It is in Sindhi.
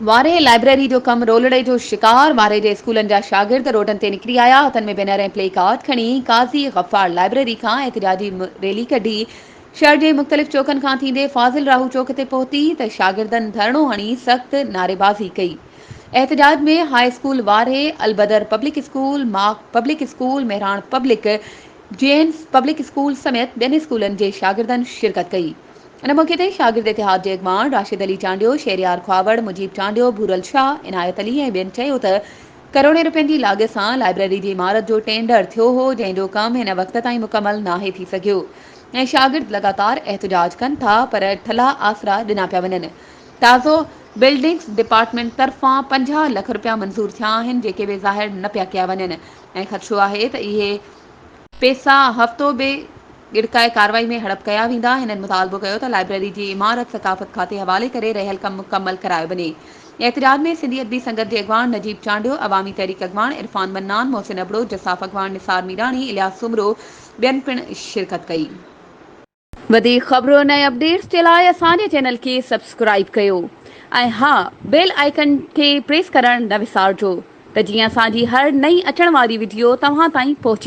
وارهه لائبريري جو ڪم رولڙي جو شڪار، وارهه جي اسڪولن جا شاگرد روڊن تي نڪري آيا، هٿن ۾ بينر ۽ پلي ڪارڊ کڻي قاضي غفار لائبريري کان احتجاجي ريلي ڪڍي شهر جي مختلف چوڪن کان ٿيندي فاضل راهو چوڪ تي پهتي ته شاگردن ڌرڻو هڻي سخت نعريبازي ڪئي. احتجاج ۾ high school Warah, Albadar public school, Mach public school, Mehran public, James public school سميت ٻين اسڪولن جي شاگردن شرڪت ڪئي. ان موقعي تي شاگرد اتحاد جي اڳواڻ راشد علي چانڊيو، شهريار کهاوڙ، مجيب چانڊيو، ڀورل شاهه، عنايت علي ۽ ٻين چيو ته ڪروڙين رپين جي لاڳت سان لائبريري جي عمارت جو ٽينڊر ٿيو هو جنهن جو ڪم هن وقت تائين مڪمل ناهي ٿي سگهيو ۽ شاگرد لڳاتار احتجاج ڪن ٿا پر ٺلها آسرا ڏنا پيا وڃن تازو بلڊنگس ڊپارٽمينٽ طرفان 50 لک رپيا منظور ٿيا آهن جيڪي به ظاهر نه پيا ڪيا وڃن ۽ خدشو آهي ته اهي پيسا هفتو به ڳڙڪائي ڪارروائي ۾ هڙپ ڪيا ويندا. هنن مطالبو ڪيو ته لائبريري جي عمارت ثقافت کاتي حوالي ڪري رهيل ڪم مڪمل ڪرايو وڃي. احتجاج ۾ سنڌي ادبي سنگت جي اڳواڻ نجيب چانڊيو، عوامي تحريڪ اڳواڻ عرفان منان، محسن ابڙو، جساف اڳواڻ نثار ميراڻي، الياس سومرو ٻين پڻ شرڪت ڪئي. وڌيڪ خبرن ۽ اپڊيٽس جي لاء اسان جي چينل کي سبسڪرائيب ڪيو ۽ ها بيل آئيڪن کي پريس ڪرڻ نه وسارجو ته جيئن اسان جي هر نئين اچڻ واري وڊيو توهان تائين پهچي.